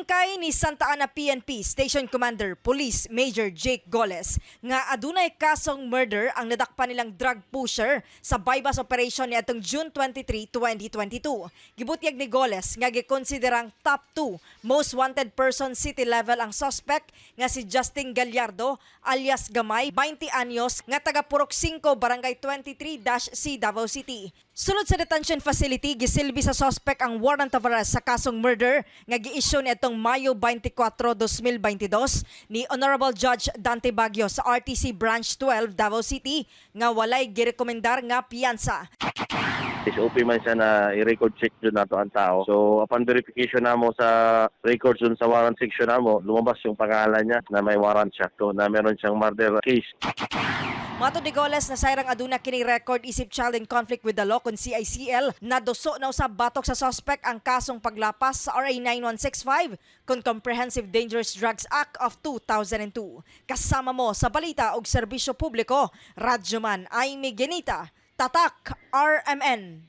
Gitingkay ni Santa Ana PNP Station Commander Police Major Jake Goles nga adunay kasong murder ang nadakpan nilang drug pusher sa buy-bust operation niadtong June 23, 2022. Gibutyag ni Goles nga gikonsiderang top 2 most wanted person city level ang suspect nga si Justin Gallardo alias Gamay, 20 anyos, nga taga Purok 5, Barangay 23-C, Davao City. Sulod sa detention facility, gisilbi sa suspect ang warrant of arrest sa kasong murder nga gi-issue niadtong Mayo 24, 2022 ni Honorable Judge Dante Baguio sa RTC Branch 12, Davao City, nga walay girekomendar nga piyansa. SOP man siya na i-record check jud nato ang tao. So upon verification namo sa records dun sa warrant section namo, lumabas yung pangalan niya na may warrant siya. So na meron siyang murder case. Matod ni Goles, nasayrang aduna kini record isip child in conflict with the law kon CICL. Naduso na usab batok sa suspect ang kasong paglapas sa RA 9165 kon Comprehensive Dangerous Drugs Act of 2002. Kasama mo sa balita og serbisyo publiko, Radyoman Aimee Genita, Tatak RMN.